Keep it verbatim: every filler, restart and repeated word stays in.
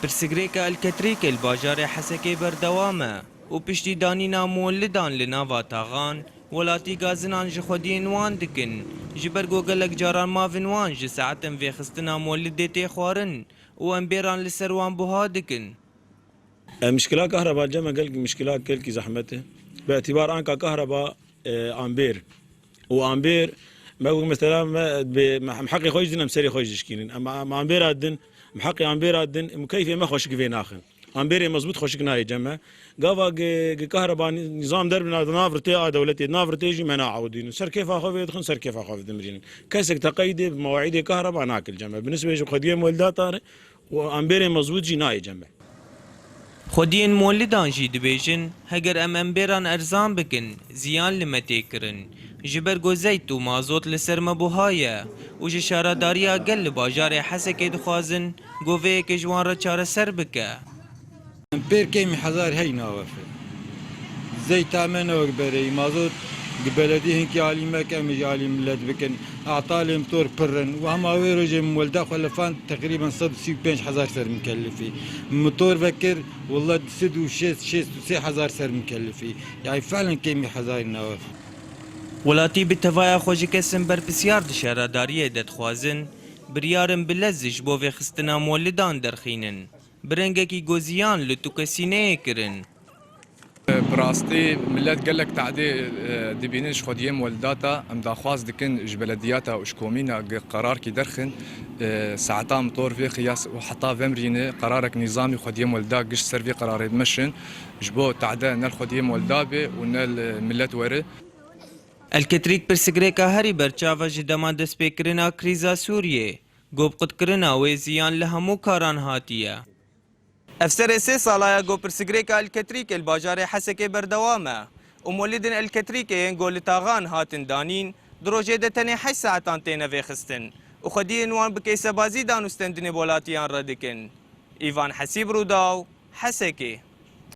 Pirsgirêka Elketrîkê li bajarê Hesekê berdewam e û piştî danîna muwelidan li nava taxan, welatî gazinan ji xwediyên wan dikin, ji ber ku gelek caran mavên wan ji saetên vêxistina muwelidê tê xwarin û em bêran li ser wan buha dikin. E, mişkila kahreba cem e gelkî mişkila gelkî zehmet e. Bi îtibar anka kahreba, e, ambêr. Û ambêr, me got mesela me bi, me, em heqê xwe jî din, em serê xwe jî dişkînin. Em, em ambêra din, em heqê ambêra din, em keyfê me xweşik vê naxin. Ambêrê mezbût xweşik nayê cem me. Gava gi, gi kahreba nî-, nîzam derbina di nav rtê a dewletê, di nav rtê jî me naewdînin. Ser kêfa xwe vê dixin, ser kêfa xwe vê dimirînin. Kesek teqeydê bi mewaîdê kahreba nakil cem me. Bi nisbê ji xwediyê muwelidatan re û ambêrê mezbût jî nayê cem me. Xwediyên muwelidan jî dibêjin, heger em ambêran erzan bikin, ziyan li me tê kirin. Ji ber ku zeyt û mazot li ser me buha ye û ji şaredariya gel li bajarê Hesekê dixwazin ku vê yekê ji wan re çareser bike. Em pêr kêmî hezar hey nawefe. Zeyta me ne wek berê, mazot gi beledî hinkî alî me ke em jî alî millet bikin. Atalê motor pir in. Û hema wê rojê min welda xwe lefand teqrîben sed û sî û pênc hezar ser mikellifî. Motor vekir, wela sed û şêst, şêst û sê hezar ser mikellifî. Yani felen kêmî hezarî nawefe. Welatî bi tevaya xwe ji kesin berpisyar di şaredariyê de dixwazin, biryarin bi lez ji bo vêxistina muwelidan derxînin. Bi rengekî ku ziyan li tu kesî neyê kirin. Bi rastî millet gelek tadê, e, dibînin ji xwediyê muwelidata. Em daxwaz dikin ji belediyata û ji komîna gi qerarkî derxin, e, saeta motor vê xiyas û heta vemrîne qerarek nîzamî xwediyê muwelida giş ser vê qerarê bimeşin. Ji bo tade ne li xwediyê muwelida bê û ne li millet were. Elketrîk pirsgirêka herî berçav e ji dema destpêkirina krîza Sûriyê, ku bi qutkirina wê ziyan li hemû karan hatiye. Ev serê sê sala ye ku pirsgirêka Elketrîkê li bajarê Hesekê berdewam e û muwelidên Elketrîkê yên ku li taxan hatin danîn, di rojê de tenê heşt saetan têne vêxistin û xwediyên wan bi keysebazî dan û stendinê bi welatiyan re dikin. Îvan Hesîb, Rûdaw, Hesekê.